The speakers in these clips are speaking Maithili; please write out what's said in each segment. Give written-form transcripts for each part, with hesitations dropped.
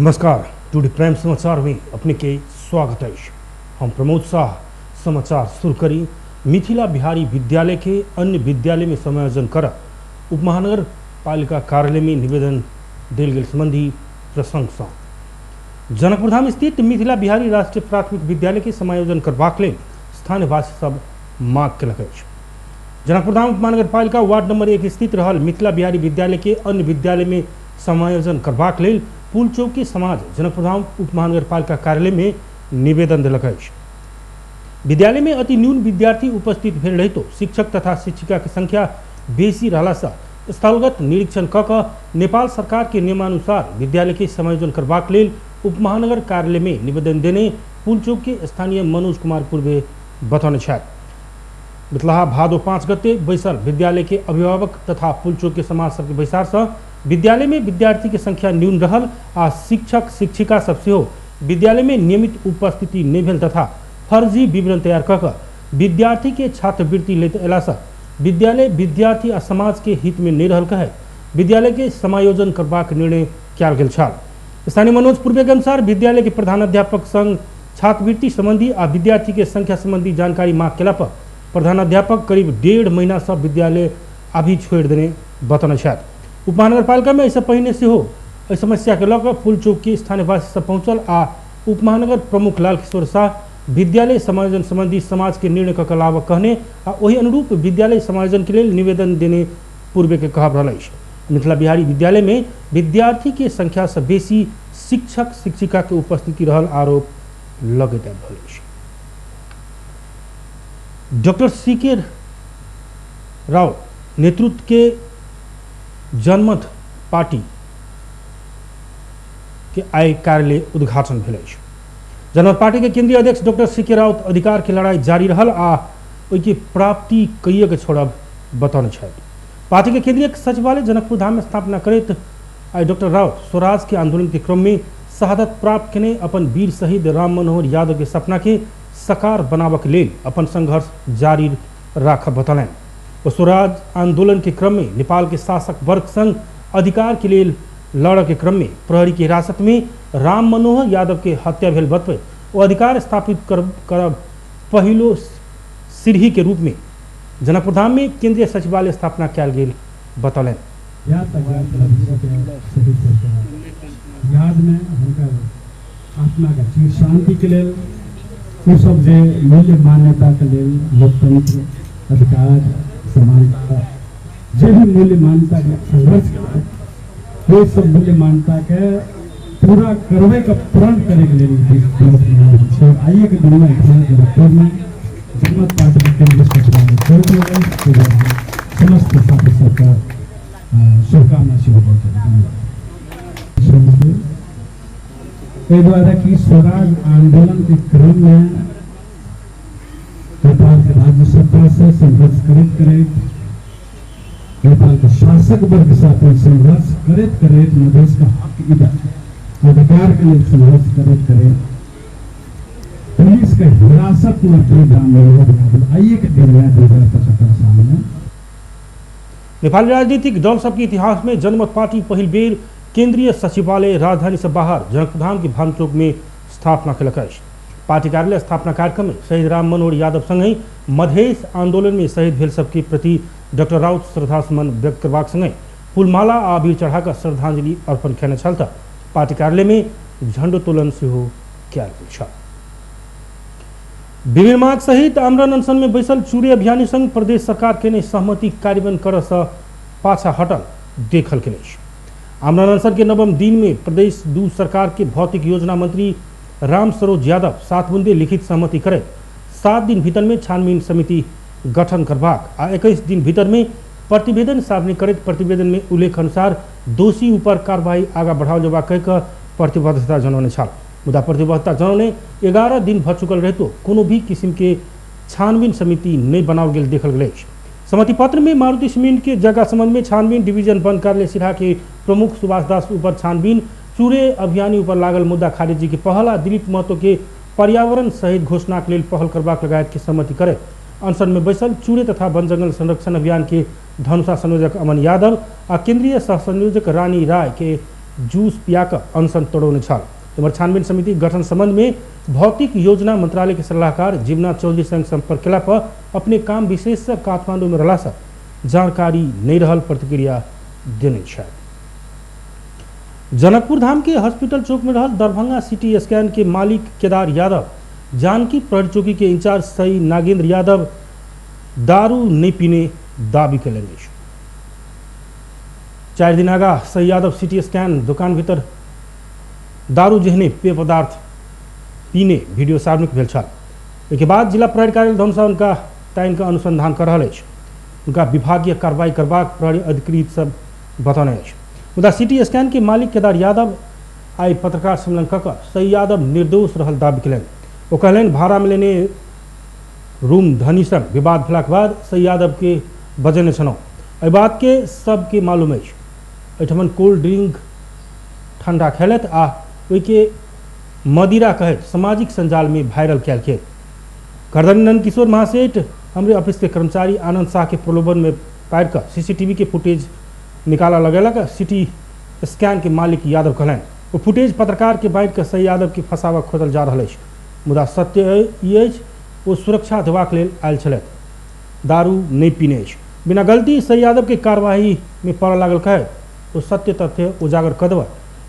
नमस्कार, टुडे प्राइम समाचार में अपने के स्वागत है। हम प्रमोद शाह समाचार शुरू करी। मिथिला बिहारी विद्यालय के अन्य विद्यालय में समायोजन कर उपमहानगर पालिका कार्यालय में निवेदन देल गेल संबंधी प्रसंग सँ जनकपुरधाम स्थित मिथिला बिहारी राष्ट्रीय प्राथमिक विद्यालय के समायोजन करबाक लेल स्थानीयवासी सब मांग केलक अछि। जनकपुरधाम उपमहानगर पालिका वार्ड नंबर 1 स्थित रहल मिथिला बिहारी विद्यालय के अन्य विद्यालय में समायोजन करबाक लेल पुलचौकी समाज जनकपुरधाम उपमहानगर पालिका कार्यालय में निवेदन देलक अछि। विद्यालय में अति न्यून विद्यार्थी उपस्थित भेल रहितो शिक्षक तथा शिक्षिका के संख्या बेसी रहला सँ स्थलगत निरीक्षण क क नेपाल सरकार के नियमानुसार विद्यालय के समायोजन करबाक लेल उपमहानगर कार्यालय में निवेदन देने पुलचौक के स्थानीय मनोज कुमार पूर्वे बतौने छथि। मिथिला भादो 5 गते बैसल विद्यालय के अभिभावक तथा पुलचौक के समाज सबके बैसार सँ विद्यालय में विद्यार्थी के संख्या न्यून रहल आ शिक्षक शिक्षिका सब सेहो विद्यालय में नियमित उपस्थिति नहि भेल तथा फर्जी विवरण तैयार क क विद्यार्थी के छात्रवृत्ति लैत अयला सँ विद्यालय विद्यार्थी आ समाज के हित में नहि रहल कहै विद्यालय के समायोजन करबाक निर्णय कयल गेल छल। स्थानीय मनोज पूर्वे के अनुसार विद्यालय के प्रधानाध्यापक संग छात्रवृत्ति संबंधी आ विद्यार्थी के संख्या संबंधी जानकारी मांग केला पर प्रधानाध्यापक करीब 1.5 महीना सँ विद्यालय अभी छोड़ि देने बतौने छथि। उपमहानगरपालिका में एहिसँ पहिने सेहो एहि समस्या के लऽ कऽ पुलचौक के स्थानीयवासी सब पहुँचल आ उपमहानगर प्रमुख लालकिशोर शाह विद्यालय समायोजन संबंधी समाज के निर्णय कऽ लाबऽ कहने आ ओहि अनुरूप विद्यालय समायोजन के लेल निवेदन देने पूर्वे के कहब रहल अछि। मिथिला बिहारी विद्यालय में विद्यार्थी के संख्या से बेसी शिक्षक शिक्षिका के उपस्थिति रहल आरोप लगैत आबि रहल अछि। डॉक्टर सी के राव नेतृत्व के जनमत पार्टी के आइ कार्यालय उद्घाटन भेल अछि। जनमत पार्टी के केंद्रीय अध्यक्ष डॉक्टर सी के राउत अधिकार के लड़ाई जारी रहल आ ओहि के प्राप्ति कइए के छोड़ब बतौने छथि। पार्टी के केंद्रीय सचिवालय जनकपुरधाम में स्थापना करैत आइ डॉक्टर राउत स्वराज के आंदोलन के क्रम में शहादत प्राप्त केने अपन वीर शहीद राम मनोहर यादव के सपना के साकार बनाबक लेल अपन संघर्ष जारी राखब बतौलनि। ओ स्वराज आंदोलन के क्रम में नेपाल के शासक वर्ग संग अधिकार के लेल लड़ऽ के क्रम में प्रहरी के हिरासत में राम मनोहर यादव के हत्या भेल बतबैत ओ अधिकार स्थापित करब पहिलो सीढ़ी के रूप में जनकपुरधाम में केंद्रीय सचिवालय स्थापना कयल गेल बतौलनि। याद में हुनकर आत्मा के चिर शांति के लेल ओ सब जे मूल्य मान्यता के लेल लोकतंत्र अधिकार समानता जे भी मूल्य मान्यता के संघर्ष केलक ओ सब मूल्य मान्यता के पूरा करबै के प्रण करे के लेल दिवस मनायल जाइ छै। आइए के दिन में एखन जनकपुर में जनमत पार्टी के केंद्रीय सचिवालय खोलल गेल अछि। समस्त साथी सबके शुभकामना सेहो दैत धन्यवाद। एहि दुआरे कि स्वराज आंदोलन के क्रम में नेपाल के राज्य सत्ता से संघर्ष करैत करैत नेपाल के शासक वर्ग से अपन संघर्ष करैत करैत मधेश के हक अधिकार के लिए संघर्ष करैत करैत पुलिस के हिरासत में राम मनोहर यादव आइए के दिन में 2075 साल में नेपाली राजनीतिक दल सबके इतिहास में जनमत पार्टी पहिल बेर केंद्रीय सचिवालय राजधानी से बाहर जनकपुरधाम के भानुचौक में स्थापना केलक अछि। पार्टी कार्यालय स्थापना कार्यक्रम में शहीद राम मनोहर यादव संगहि मधेश आंदोलन में शहीद भेल सबके प्रति डॉक्टर राउत श्रद्धासुमन व्यक्त करबाक संगहि फूलमाला आ अबीर चढ़ाकर श्रद्धांजलि अर्पण केने छल त पार्टी कार्यालय में झंडोत्तोलन सेहो कयल गेल छल। विभिन्न मांग सहित आमरण अनशन में बैसल चूरे अभियानी संग प्रदेश सरकार केने सहमति कार्यान्वयन करऽ सँ पाछा हटल देखल गेल अछि। आमरण अनशन के नवम दिन में प्रदेश 2 सरकार के भौतिक योजना मंत्री राम सरोज यादव 7 बुंदे लिखित सहमति करैत 7 दिन भीतर में छानबीन समिति गठन करबाक आ 21 दिन भीतर में प्रतिवेदन सार्वजनिक करैत प्रतिवेदन में उल्लेख अनुसार दोषी ऊपर कार्रवाई आगा बढ़ाओल जेबाक कहि कऽ प्रतिबद्धता जनौने छल। मुदा प्रतिबद्धता जनौने 11 दिन भऽ चुकल रहितो कोनो भी किसिम के छानबीन समिति नहि बनाओल गेल देखल गेल अछि। सहमति पत्र में मारुति सीमेंट के जगह संबंध में छानबीन डिवीजन वन कार्यालय सिरहा के प्रमुख सुभाष दास ऊपर छानबीन, चूरे अभियानी ऊपर लागल मुद्दा खारिजी के पहल आ दिलीप महतो के पर्यावरण सहित घोषणा के लेल पहल करबाक लगायत के सहमति करैत अनशन में बैसल चूरे तथा वन जंगल संरक्षण अभियान के धनुषा संयोजक अमन यादव आ केंद्रीय सह संयोजक रानी राय के जूस पिया कऽ अनशन तोड़ौने छल। एम्हर छानबीन समिति गठन संबंध में भौतिक योजना मंत्रालय के सलाहकार जीवनाथ चौधरी संग संपर्क केला पर अपने काम विशेष से काठमांडू में रहला से जानकारी नहीं रहल प्रतिक्रिया देने छथि। जनकपुर धाम के हॉस्पिटल चौक में रहल दरभंगा सिटी स्कैन के मालिक केदार यादव जानकी प्रहरी चौकी के इंचार्ज सही नागेंद्र यादव दारू नहीं पीने दाबी कयलनि अछि। 4 दिन आगा सही यादव सिटी स्कैन दुकान भीतर दारू जेहने पेय पदार्थ पीने वीडियो सार्वजनिक भेल छल। एहिके बाद जिला प्रहरी कार्यालय धनुषा उनका तानि कऽ अनुसंधान कर रहल अछि। उनका विभागीय कार्रवाई करबाक प्रहरी अधिकृत सब बतौने अछि। मुदा सिटी स्कैन के मालिक केदार यादव आइ पत्रकार सम्मेलन कऽ कऽ सही यादव निर्दोष रहल दाबी कयलनि। ओ कहलनि भाड़ा में लेने रूम धनी संग विवाद भेलाक बाद सही यादव के बजेने छलहुँ। एहि बात के सबके मालूम अछि। एहिठमन कोल्ड ड्रिंक ठंडा खेलत आ ओहिके मदिरा कहैत सामाजिक संजाल में वायरल कयल गेल। करधनी नंदकिशोर महासेठ हमरे ऑफिस के कर्मचारी आनंद शाह के प्रलोभन में पारि कऽ सीसीटीवी के फुटेज निकालऽ लगेलक। सिटी स्कैन के मालिक यादव कहलनि ओ फुटेज पत्रकार के बाँटि कऽ सही यादव के फंसाबऽ खोजल जा रहल अछि। मुदा सत्य ई अछि ओ सुरक्षा देबाक लेल आयल छलथि, दारू नहि पीने अछि। बिना गलती सही यादव के कार्यवाही में पड़ऽ लागल कहैत ओ सत्य तथ्य उजागर कऽ देबऽ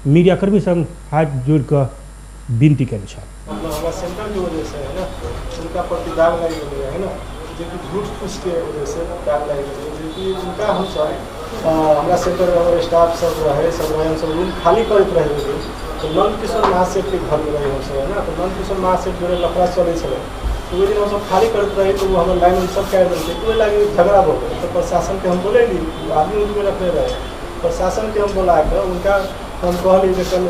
मीडियाकर्मी संग हाथ जोड़ि कऽ विनती कयने छल। मतलब हमरा सेंटर के वजह से है ना उनका प्रति दाग लागि गेलै है ना, जेकि झूठ फूस के वजह से दाग लागि गेलै, जेकि उनका हम सब हमरा सेंटर में हमर स्टाफ सब रहे सब रहे, हम सब रूम खाली करैत रहे ओहि दिन। तो नंद किशोर महासेठ के घर में रही हम सब है ना, तो नंद किशोर महासेठ जोड़े लफड़ा चलै छलै, तो ओहि दिन हम सब खाली करैत रही तो वो हमर लाइन उन सब काटि देलकै, तो ओहि लागि झगड़ा भऽ गेलै। तो प्रशासन के हम बोलैली, आदमी उदमी रखने रहे, प्रशासन के हम बोला कऽ उनका हम कहली जे कल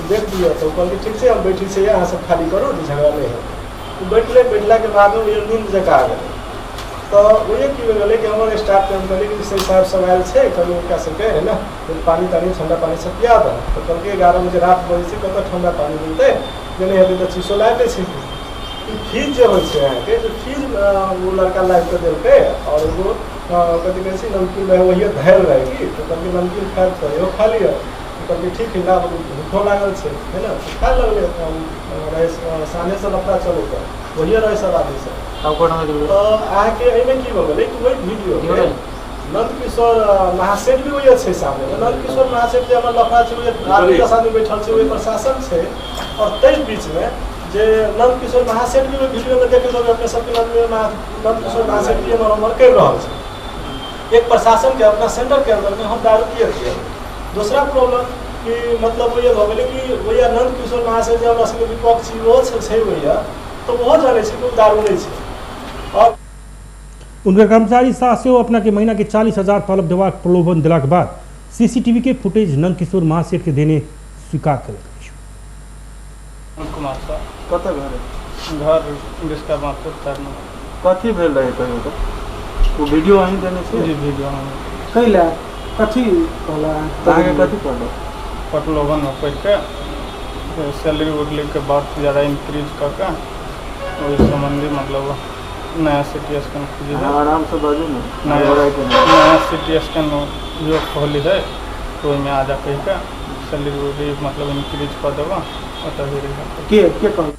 देख दिअ, तो कहलकै ठीक छै हम बैठी छियै अहाँ सब खाली करू जे झगड़ा नहि हेतै। ओ बैठलै, बैठलाके बादमे ओहि नींद जकाँ आ गेलै। तऽ ओहि की हो गेलै कि हमर स्टाफके हम कहलियै कि से साहब सब आयल छै कनि हुनका सबके है ना पानि तानि ठण्डा पानि सब पिया दह। तऽ कहलकै 11 बजे रात बजै छै कतऽ ठण्डा पानि मिलतै, जे नहि हेतै तऽ शीशो लाबि दै छै। ई फीस जे होइ छै अहाँके जे फीस ओ लड़का लाबि कऽ देलकै आओर एगो कथी कहै छै नमकीन रहै वही धयल रहै की, तऽ कहलकै नमकीन खायब तऽ इहो खा लिअ। कहलकै ठीक है ला, भूखो लागल छै है ना, तऽ खाय लगलै। रहै साँझेसँ लफड़ा चलैत रहै, वही रहै सब आदमी सब। तऽ अहाँके एहिमे की भऽ गेलै कि ओहि वीडियोके नंदकिशोर महासेठ भी वही छै सामने, नंदकिशोर महासेठ जे हमर लफड़ा छै ओहि आदमी 10 आदमी बैठल छै, ओहि प्रशासन छै, आओर ताहि बीचमे जे नंदकिशोर महासेठ भी ओहि वीडियोमे देखैत होबै अपने सबके, नंदकिशोर महासेठ भी एम्हर ओम्हर करि रहल छै। एक प्रशासन के अपना सेंटर के अंदर में हम दारू पिए छियै। दूसरा प्रॉब्लम कि मतलब वही भऽ गेलै कि वही नंदकिशोर महासेठ जे हमरा सबके विपक्षी ओहो छै वही, तऽ ओहो जानै छै कि ओ दारू नहि छै। और उनकर कर्मचारी शाह सेहो अपना के महीना के 40,000 तलब देबाक प्रलोभन देलाक बाद सीसीटीवी के फुटेज नंदकिशोर महासेठ के देने स्वीकार कयलक अछि। कुमार साह। कतऽ घर है? घर बिस्का बाँपुर 4 नंबर। कथी भेल रहे कहियो तऽ? ओ वीडियो अहीं देने छियै? जी वीडियो हम। कैला कथी कहला? अहाँके कथी कहलक? प्रलोभन में पड़ि कऽ सैलरी उरली के बात ज़्यादा इंक्रीज कऽ कऽ ओहि सम्बन्धी मतलब नया सिटी स्कैन खुजी है। आराम से बाजू ने। नया सिटी स्कैन जो खोली है तो ओहिमे आ जा कहि कऽ सैलरी उलरी मतलब इंक्रीज कऽ देबऽ ओतऽ ही रहिहऽ। के कहल?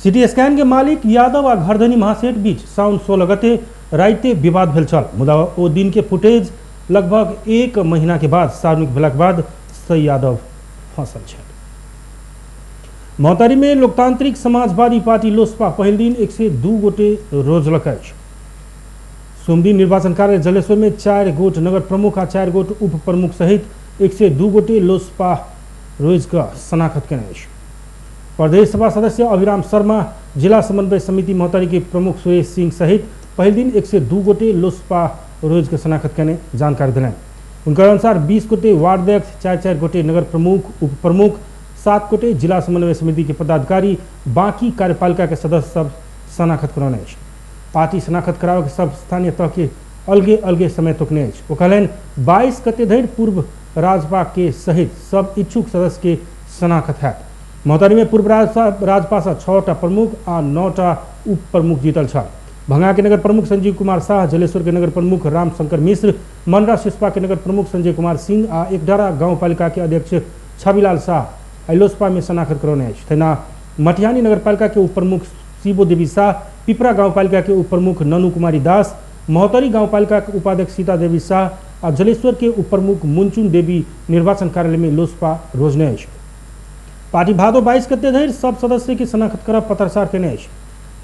सिटी स्कैन के मालिक यादव आ घरधनी महासेठ बीच साउन 16 गते राइते विवाद भेल छल। मुदा ओ दिन के फुटेज लगभग 1 महीना के बाद सार्वजनिक भेलाक बाद सही यादव फंसल छल। महोत्तरी में लोकतांत्रिक समाजवादी पार्टी लोसपा पहिल दिन 102 गोटे रोजलक अछि। सोमदिन निर्वाचन कार्य जलेश्वर में 4 गोट नगर प्रमुख आ 4 गोट उप प्रमुख सहित 102 गोटे लोसपा रोज कऽ शनाखत केने अछि। प्रदेश सभा सदस्य अभिराम शर्मा, जिला समन्वय समिति महोत्तरी के प्रमुख सुरेश सिंह सहित पहिल दिन 102 गोटे लोसपा रोज के शनाखत केने जानकारी देलनि। उनकर अनुसार 20 गोटे वार्ड अध्यक्ष, 4-4 गोटे नगर प्रमुख, उप प्रमुख, 7 गोटे जिला समन्वय समिति के पदाधिकारी, बाकी कार्यपालिका के सदस्य सब शनाखत करौने अछि। पार्टी शनाखत कराबऽ के सब स्थानीय तह के अलगे अलगे समय तोकने अछि। ओ कहलनि 22 गते धरि पूर्व राजपा के सहित सब इच्छुक सदस्य के शनाखत हैत। महोत्तरी में पूर्व राजपा से 6टा प्रमुख आ 9टा उप प्रमुख जीतल छल। भंगा के नगर प्रमुख संजीव कुमार शाह, जलेश्वर के नगर प्रमुख रामशंकर मिश्र, मनरा सिस्पा के नगर प्रमुख संजय कुमार सिंह आ एकडारा गाउँपालिका के अध्यक्ष छविलाल शाह आइ लोसपा में शनाखत करौने अछि। तहिना मटिहानी नगरपालिका के उप प्रमुख शिवो देवी शाह, पिपरा गाउँपालिका के उप प्रमुख ननु कुमारी दास, महोत्तरी गाउँपालिका के उपाध्यक्ष सीता देवी शाह आ जलेश्वर के उप प्रमुख मुनचुन देवी निर्वाचन कार्यालय में लोसपा रोजने अछि। पार्टी भादो 22 गते धरि सब सदस्य के शनाखत करब पत्राचार केने अछि।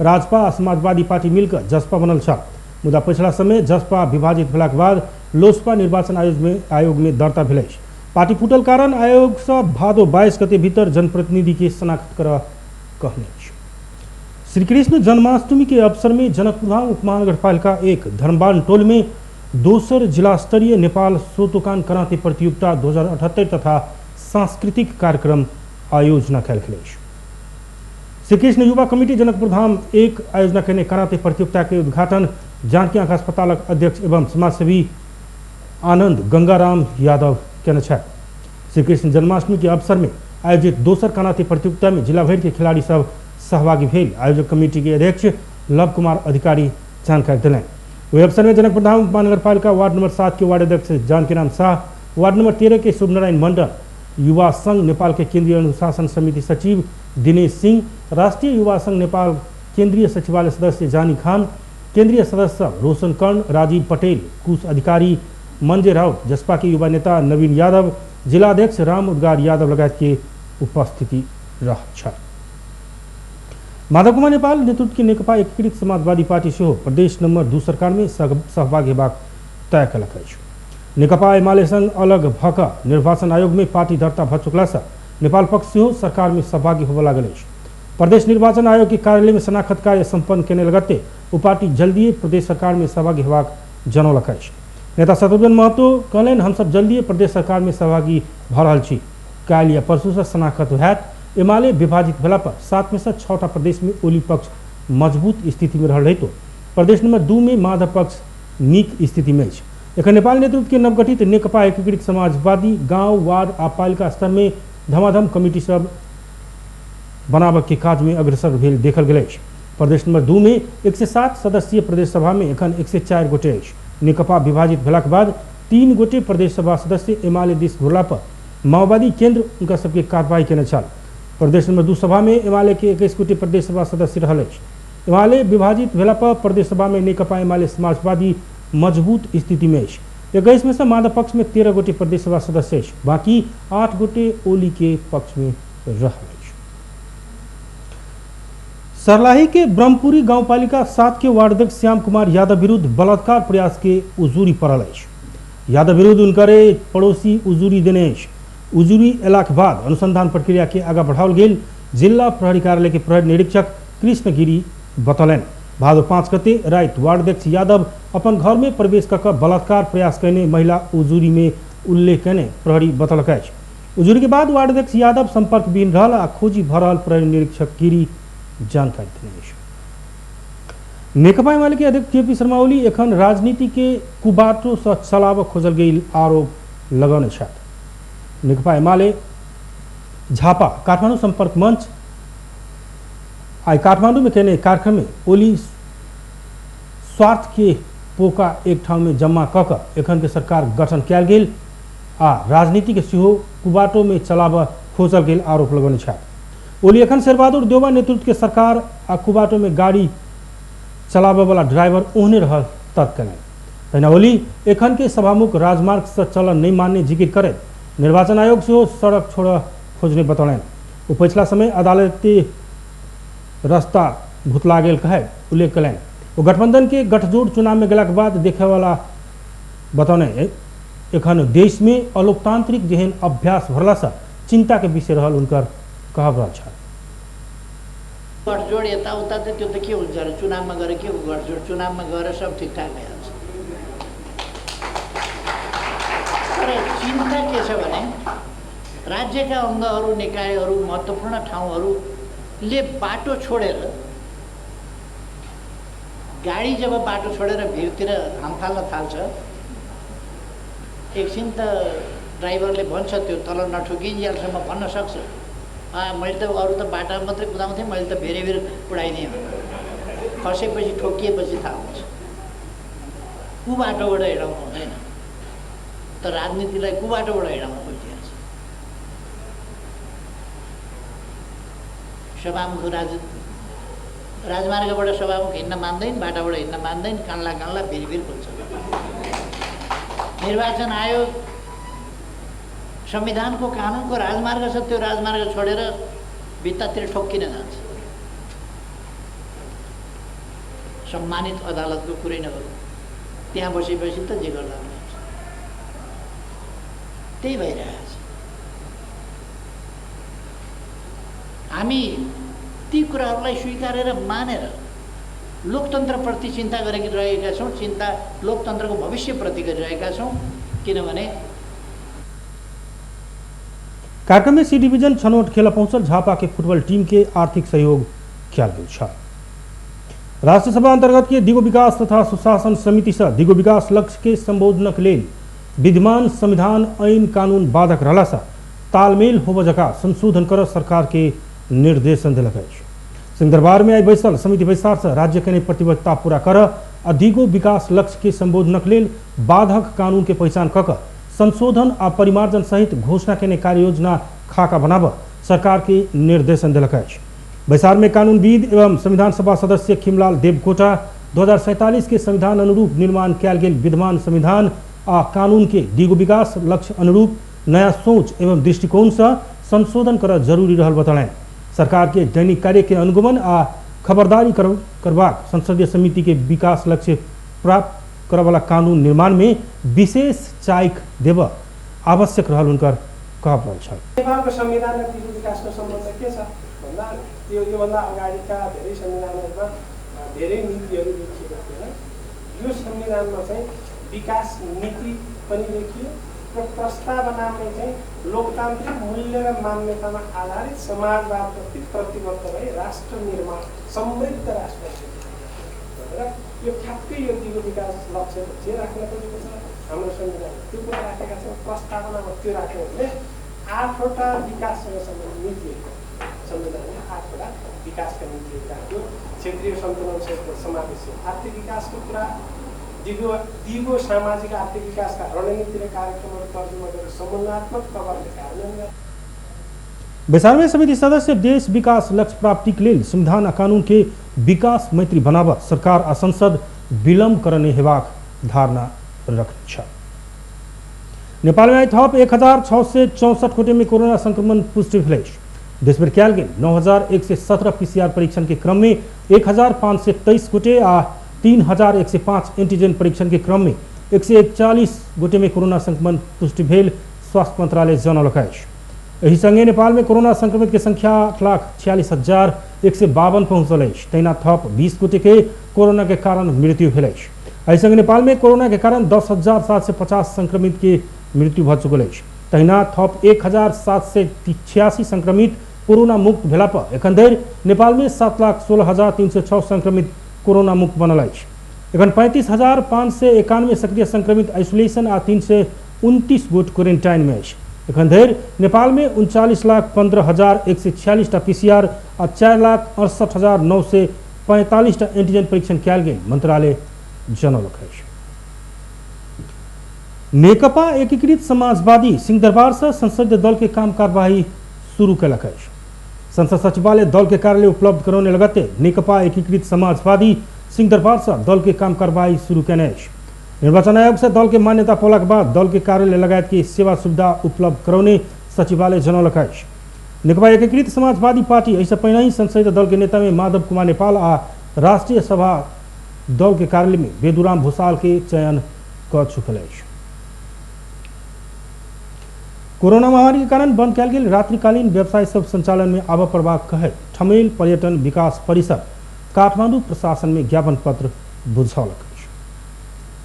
राजपा आ समाजवादी पार्टी मिलकर जसपा बनल छल, मुदा पछिला समय जसपा विभाजित भेलाक बाद लोसपा निर्वाचन आयोग में दर्ता भेल अछि। पार्टी फूटल कारण आयोग सँ भादो 22 गते भीतर जनप्रतिनिधि के शनाखत करऽ कहने अछि। श्रीकृष्ण जन्माष्टमी के अवसर में जनकपुरधाम उपमहानगरपालिका 1 धर्मबान टोल में दोसर जिला स्तरीय नेपाल सोतोकान कराते प्रतियोगिता 2078 तथा सांस्कृतिक कार्यक्रम आयोजना कयल गेल अछि। श्रीकृष्ण युवा कमिटी जनकपुरधाम 1 आयोजना केने कराते प्रतियोगिता के उद्घाटन जानकी आँख अस्पतालक अध्यक्ष एवं समाजसेवी आनंद गंगाराम यादव केने छथि। श्रीकृष्ण जन्माष्टमी के अवसर में आयोजित दोसर कराते प्रतियोगिता में जिला भरि के खिलाड़ी सब सहभागी भेल आयोजक कमिटी के अध्यक्ष लव कुमार अधिकारी जानकारी देलनि। ओहि अवसर में जनकपुरधाम उपमहानगरपालिका वार्ड नंबर 7 के वार्ड अध्यक्ष जानकीराम शाह, वार्ड नंबर 13 के शुभनारायण मंडल, युवा संघ नेपाल के केंद्रीय अनुशासन समिति सचिव दिनेश सिंह, राष्ट्रीय युवा संघ नेपाल केंद्रीय सचिवालय सदस्य जानी खान, केंद्रीय सदस्य रोशन कर्ण, राजीव पटेल, कुश अधिकारी मंजे राउत, जसपा के युवा नेता नवीन यादव, जिलाध्यक्ष राम उद्गार यादव लगायत के उपस्थिति रहल छल। माधव कुमार नेपाल नेतृत्व के नेकपा एकीकृत समाजवादी पार्टी सेहो प्रदेश नंबर 2 सरकार में सहभागी हेबाक तय कयलक अछि। नेकपा एमाले संग अलग भऽ कऽ निर्वाचन आयोग में पार्टी दर्ता भऽ चुकलासँ नेपाल पक्ष सेहो सरकार में सहभागी होबय लागल अछि। प्रदेश निर्वाचन आयोग के कार्यालय में शनाखत कार्य सम्पन्न केने लगते ओ पार्टी जल्दिए प्रदेश सरकार में सहभागी हेबाक जनौलक अछि। नेता शत्रुघ्न महतो कहलनि, हमसब जल्दिए प्रदेश सरकार में सहभागी भऽ रहल छी। काल्हि या परसूसँ शनाखत होयत। एमाले विभाजित भेला पर 7 में से 6टा प्रदेश में ओली पक्ष मजबूत स्थिति में रहल रहितो प्रदेश नंबर 2 में माधव पक्ष नीक स्थिति में अछि। एखन नेपाल नेतृत्व के नवगठित नेकपा एकीकृत समाजवादी गांव, वार्ड आ पालिका स्तर में धमाधम कमिटी सब बनाबऽ के काज में अग्रसर भेल देखल गेल अछि। प्रदेश नंबर 2 में 107 सदस्यीय प्रदेश सभा में एखन 104 गोटे अछि। नेकपा विभाजित भेलाक बाद 3 गोटे प्रदेश सभा सदस्य एमाले दिस घुरला पर माओवादी केंद्र उनका सबके कार्रवाई केने छल। प्रदेश नंबर 2 सभा में एमाले के 21 गोटे प्रदेश सभा सदस्य रहल अछि। एमाले विभाजित भेला पर प्रदेश सभा में नेकपा एमाले समाजवादी मजबूत स्थिति में अछि। 21 में से माधव पक्ष में 13 गोटे प्रदेश सभा सदस्य अछि, बाकी 8 गोटे ओली के पक्ष में रहल अछि। सरलाही के ब्रह्मपुरी गाउँपालिका 7 के वार्ड अध्यक्ष श्याम कुमार यादव विरुद्ध बलात्कार प्रयास के उजूरी पड़ल अछि। यादव विरुद्ध उनकरे पड़ोसी उजूरी देने अछि। उजूरी अयलाक बाद अनुसंधान प्रक्रिया के आगा बढ़ाओल गेल जिला प्रहरी कार्यालय के प्रहरी निरीक्षक कृष्ण गिरी बतौलनि। भादो 5 गते राति वार्ड अध्यक्ष यादव अपन घर में प्रवेश कऽ बलात्कार प्रयास कयने महिला उजूरी में उल्लेख कयने प्रहरी बतौलक अछि। उजूरी के बाद वार्ड अध्यक्ष यादव संपर्कविहीन रहल आ खोजी भऽ रहल प्रहरी निरीक्षक गिरी जानकारी देने अछि। नेकपा एमाले के अध्यक्ष केपी शर्मा ओली एखन राजनीति के कुबाटो सँ चलाबऽ खोजल गेल आरोप लगौने छथि। नेकपा एमाले झापा काठमाडौँ सम्पर्क मंच आइ काठमाडौँ में केने कार्यक्रम में ओली स्वार्थ के पोका एक ठाउँ में जम्मा कऽ कऽ एखन के सरकार गठन कयल गेल आ राजनीति के सेहो कुबाटो में चलाबऽ खोजल गेल आरोप लगौने छथि। ओली एखन शेरबहादुर देउवा नेतृत्व के सरकार आ कुबाटो में गाड़ी चलाबऽ वाला ड्राइवर ओहने रहल तर्क कयलनि। तहिना ओली एखन के सभामुख राजमार्ग से चलन नहीं मानने जिकिर करैत निर्वाचन आयोग सेहो सड़क छोड़ऽ खोजने बतौलनि। ओ पछिला समय अदालती रास्ता भुतला गेल कहै उल्लेख कयलनि। ओ गठबंधन के गठजोड़ चुनाव में गेलाक बाद देखेवाला बतौने एखन देश में अलोकतांत्रिक जेहन अभ्यास भरलासँ चिंता के विषय रहल उनकर कहब रहल छल। गठजोड यताउता त त्यो त के हुन्छ र, चुनावमा गएर के हो गठजोड, चुनावमा गएर सब ठिकठाक भइहाल्छ। तर चिन्ता के छ भने राज्यका अङ्गहरू, निकायहरू, महत्त्वपूर्ण ठाउँहरूले बाटो छोडेर गाडी जब बाटो छोडेर भिरतिर हाम फाल्न थाल्छ, एकछिन त ड्राइभरले भन्छ त्यो तल नठोकिन्जेलसम्म भन्न सक्छ, मैले त अरू त बाटोमा मात्रै कुदाउँथेँ, मैले त भेरे भेर कुदाइदिएँ। खसेपछि ठोकिएपछि थाहा हुन्छ। कु बाटोबाट हिँडाउनु हुँदैन, तर राजनीतिलाई कु बाटोबाट हिँडाउनु खोजिएको छ। सभामुख राजमार्गबाट सभामुख हिँड्न मान्दैन, बाटाबाट हिँड्न मान्दैन, कान्ला कान्ला भिरभिर खोज्छ। निर्वाचन आयोग संविधानको कानुनको राजमार्ग छ, त्यो राजमार्ग छोडेर भित्तातिर ठोक्किन जान्छ। सम्मानित अदालतको कुरै नगरौँ, त्यहाँ बसेपछि त जे गर्दा पनि हुन्छ। त्यही भइरहेको छ। हामी ती कुराहरूलाई स्वीकारेर मानेर लोकतन्त्रप्रति चिन्ता गरिरहेका छौँ, चिन्ता लोकतन्त्रको भविष्यप्रति गरिरहेका छौँ। किनभने कार्यक्रम में सी डिवीजन छनौट खेल पहुंचल झापा के फुटबॉल टीम के आर्थिक सहयोग कयल गेल छल। राष्ट्रिय सभा अंतर्गत के दिगो विकास तथा सुशासन समिति से दिगो विकास लक्ष्य के संबोधनक लेल विद्यमान संविधान ऐन कानून बाधक रहला से तालमेल होब जका संशोधन कर सरकार के निर्देशन देलक अछि। सिंहदरबार में आई बैसल समिति बैसार से राज्य के प्रतिबद्धता पूरा कर आ दिगो विकास लक्ष्य के संबोधनक लेल बाधक कानून के पहचान कऽ संशोधन आ परिमार्जन सहित घोषणा केने कार्ययोजना खाका बनाब सरकार के निर्देशन देलक अछि। बैसार में कानूनविद एवं संविधान सभा सदस्य खिमलाल देवकोटा 2047 के संविधान अनुरूप निर्माण कयल गेल विद्यमान संविधान आ कानून के दिगो विकास लक्ष्य अनुरूप नया सोच एवं दृष्टिकोण से संशोधन कर जरूरी रहल बतौलनि। सरकार के दैनिक कार्य के अनुगमन आ खबरदारी करबाक संसदीय समिति के विकास लक्ष्य प्राप्त करवाला कानून निर्माण में विशेष चाइक देव आवश्यक रहल हुनकर कहब रहल छल। नेपालको संविधान र दिगो विकासको सम्बन्ध के छ भन्दा त्यो योभन्दा अगाडिका धेरै संविधानहरूमा धेरै नीतिहरू लेखिएको थिएन। यो संविधानमा चाहिँ विकास नीति पनि लेखियो र प्रस्तावनामा चाहिँ लोकतान्त्रिक मूल्य र मान्यतामा आधारित समाजवादप्रति प्रतिबद्ध भई राष्ट्र निर्माण, समृद्ध राष्ट्र भनेर यो ठ्याक्कै यो दिगो विकास लक्ष्य जे राख्न खोजेको छ हाम्रो संविधानले त्यो कुरा राखेका छौँ। प्रस्तावनामा त्यो राख्यो भने 8वटा विकाससँग सम्बन्धित नीतिहरू संविधानले 8वटा विकासका नीतिहरू राख्यो। क्षेत्रीय सन्तुलनसहित समावेशी आर्थिक विकासको कुरा, दिगो सामाजिक आर्थिक विकासका रणनीति र कार्यक्रमहरू तर्जुमा गरेर समन्वयात्मक तवरले कार्यान्वयन। बैसार में समिति सदस्य देश विकास लक्ष्य प्राप्ति के लेल संविधान आ कानून के विकास मैत्री बनाब सरकार आ संसद विलम्ब करने हेबाक धारणा रखने छल। नेपाल में आई थप 1664 गोटे में कोरोना संक्रमण पुष्टि भेल अछि। देशभरि कयल गेल 9117 पीसीआर परीक्षण के क्रम में 1523 गोटे आ 3105 एंटीजन परीक्षण के क्रम में 141 गोटे में कोरोना संक्रमण पुष्टि भेल स्वास्थ्य मंत्रालय जनौलक अछि। एहि संगे नेपाल में कोरोना संक्रमित के संख्या 8,46,152 पहुंचल अछि। तहिना थप 20 गोटे के कोरोना के कारण मृत्यु भेल अछि। एहि संगे नेपाल में कोरोना के कारण 10,750 संक्रमित के मृत्यु भऽ चुकल अछि। तहिना थप 1786 संक्रमित कोरोना मुक्त भेला पर एखन धरि नेपाल में 7,16,306 संक्रमित कोरोना मुक्त बनल अछि। एखन 35,591 सक्रिय संक्रमित आइसोलेशन आ 329 गोट क्वारेंटाइन में अछि। एखन धरि नेपाल में 39,15,146 टा पीसीआर आ 4,68,945 टा एंटीजन परीक्षण कयल गेल मंत्रालय जनौलक अछि। नेकपा एकीकृत समाजवादी सिंहदरबार से संसदीय दल के काम कार्यवाही शुरू कयलक अछि। संसद सचिवालय दल के कार्यालय उपलब्ध करौने लगते नेकपा एकीकृत समाजवादी सिंहदरबार से दल के काम कार्यवाही शुरू कयने अछि। निर्वाचन आयोग से दल के मान्यता पौलाक बाद दल के कार्यालय लगायत के सेवा सुविधा उपलब्ध करौने सचिवालय जनौलक अछि। नेकपा एकीकृत समाजवादी पार्टी एहिसँ पहिने ही संसदीय दल के नेता में माधव कुमार नेपाल आ राष्ट्रिय सभा दल के कार्यालय में बेदुराम भूषाल के चयन कऽ चुकल अछि। कोरोना महामारी के कारण बंद कयल गेल रात्रिकालीन व्यवसाय सब संचालन में आबय पड़बाक कहैत ठमेल पर्यटन विकास परिषद काठमांडू प्रशासन में ज्ञापन पत्र बुझौलक अछि।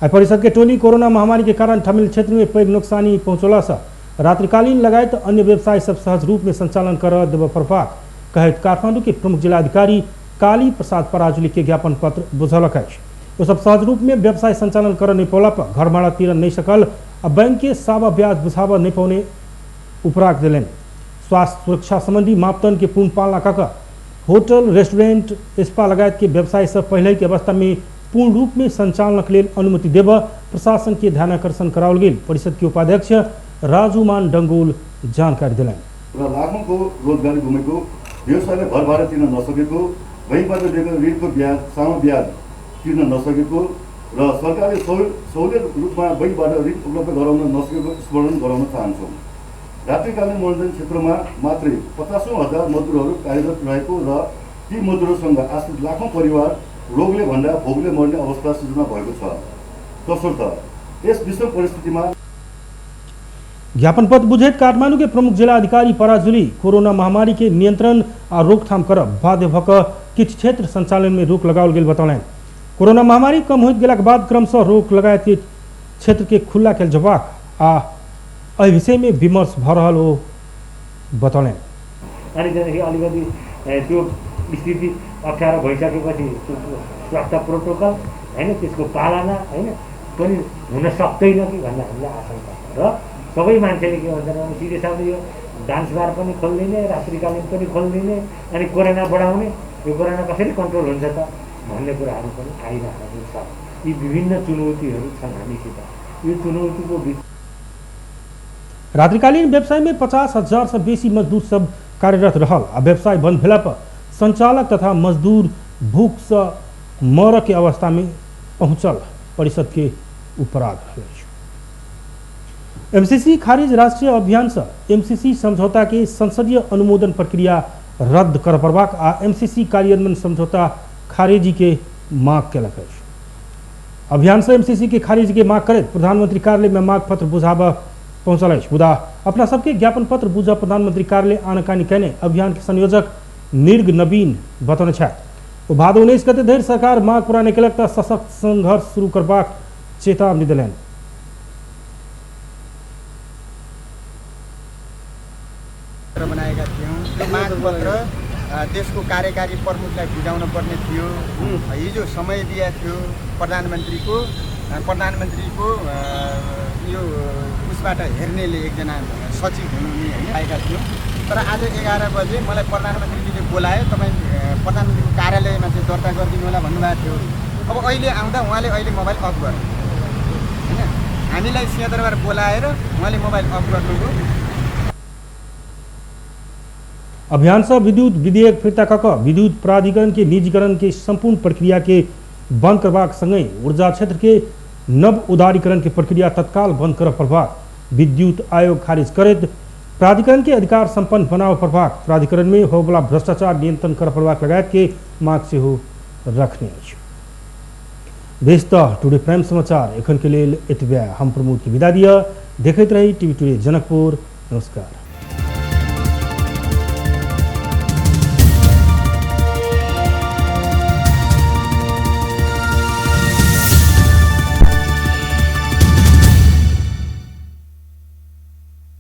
आइ परिषद के टोली कोरोना महामारी के कारण ठमेल क्षेत्र में पैघ नुकसानी पहुंचौला से रात्रिकालीन लगायत अन्य व्यवसाय सब सहज रूप में संचालन कर देबय पड़बाक कहैत काठमांडू के प्रमुख जिलाधिकारी काली प्रसाद पराजुली के ज्ञापन पत्र बुझौलक अछि। ओ सब सहज रूप में व्यवसाय संचालन कर नहीं पौला पर घर भाड़ा तीर नहीं सकल आ बैंक के सावा ब्याज बुझाबऽ नहीं पौने उपराग देलनि। स्वास्थ्य सुरक्षा संबंधी मापदंड के पूर्ण पालना कऽ होटल, रेस्टोरेंट, स्पा लगायत के व्यवसाय सब पहले के अवस्था में पूर्ण रूप में संचालन के लेल अनुमति देव प्रशासन के ध्यानाकर्षण कराओल गेल परिषद के उपाध्यक्ष राजुमान डंगोल जानकारी दिलनि। र लाखौंको रोजगारी गुमेको, व्यवसायले घर भाडा तिर्न नसकेको, बैंकबाट लिएको ऋणको ब्याज सानो ब्याज तिर्न नसकेको र सरकारले सहुलियत रूपमा बैंकबाट ऋण उपलब्ध गराउन नसकेको स्मरण गराउन चाहन्छौँ। रात्रिकालीन मनोरञ्जन क्षेत्रमा मात्रै 50,000 मजदुरहरू कार्यरत रहेको र ती मजदुरहरूसँग आश्रित लाखौँ परिवार रोगले भन्दा भोगले मर्ने अवस्था सिर्जना भएको छ। तसर्थ यस विषम परिस्थितिमा ज्ञापन पत्र बुझैत काठमाडौँ के प्रमुख जिला अधिकारी पराजुली कोरोना महामारी के नियंत्रण आ रोकथाम कर बाध्य भक किछु क्षेत्र संचालन में रोक लगाओल गेल बतौलनि। कोरोना महामारी कम होइत गेलाक बाद क्रमशः रोक लगायत के क्षेत्र के खुल्ला कयल जबाक आ एहि विषय में विमर्श भ रहल ओ बतौलनि। अनि त्यहाँदेखि अलिकति त्यो स्थिति अप्ठ्यारो भइसकेपछि स्वास्थ्य प्रोटोकल हैन त्यसको पालना हैन पनि हुन सक्दैन कि भन्ने हामीलाई आशंका छ। र सबै मान्छेले के भन्छन् भने सिधै साउले यो डान्स बार पनि खोलिदिने, रात्रिकालीन पनि खोलिदिने अनि कोरोना बढाउने, यो कोरोना कसरी कन्ट्रोल हुन्छ त भन्ने कुराहरू पनि आइरहेको छ। यी विभिन्न चुनौतीहरू छन् हामीसित। यो चुनौतीको बिच रात्रिकालीन व्यवसाय में 50,000 से बेसी मजदूर सब कार्यरत रहल आ व्यवसाय बंद भेला पर संचालक तथा मजदूर भूख से मर के अवस्था में पहुंचल परिषद के उपराग रहल अछि। एमसीसी खारिज राष्ट्रीय अभियान से एमसीसी समझौता के संसदीय अनुमोदन प्रक्रिया रद्द कर पड़बाक आ एमसीसी कार्यान्वयन समझौता खारिजी के मांग केलक अछि। अभियान से एमसीसी के खारिज के मांग करैत प्रधानमंत्री कार्यालय में मांग पत्र बुझाबऽ पहुंचल अछि। मुदा अपना सबके ज्ञापन पत्र बुझा प्रधानमंत्री कार्यालय आनाकानी कयने अभियान के संयोजक निर्ग नवीन बतौने छथि। ओ भादो 19 गते धरि सरकार मांग पूरा नहि केलक तऽ सशक्त संघर्ष शुरू करबाक चेतावनी देलनि। बनाएका थियौँ। त्यो मागपत्र देशको कार्यकारी प्रमुखलाई बुझाउन पर्ने थियो। हिजो समय दिएको थियो प्रधानमन्त्रीको यो उसबाट हेर्नेले एकजना सचिव हुनुहुने होइन आएका थियौँ। तर आज 11 बजे मलाई प्रधानमन्त्रीजीले बोलायो, तपाईँ प्रधानमन्त्रीको कार्यालयमा चाहिँ दर्ता गरिदिनु होला भन्नुभएको थियो। अब अहिले आउँदा उहाँले अहिले मोबाइल अफ गर्नु होइन, हामीलाई सिंहदरबार बोलाएर उहाँले मोबाइल अफ गर्नुभयो। अभियान से विद्युत विधेयक फिर्ता कऽ विद्युत प्राधिकरण के निजीकरण के संपूर्ण प्रक्रिया के बंद करबाक संगहि ऊर्जा क्षेत्र के नव उदारीकरण के प्रक्रिया तत्काल बंद करऽ पड़बाक, विद्युत आयोग खारिज करैत प्राधिकरण के अधिकार संपन्न बनाबऽ पड़बाक, प्राधिकरण में होबला भ्रष्टाचार नियंत्रण करऽ पड़बाक लगायत के मांग सेहो रखने अछि। बेस तऽ टुडे प्राइम समाचार एखन के लेल एतबे। हम प्रमोद के विदा दिअ। देखैत रही टीवी टुडे जनकपुर। नमस्कार।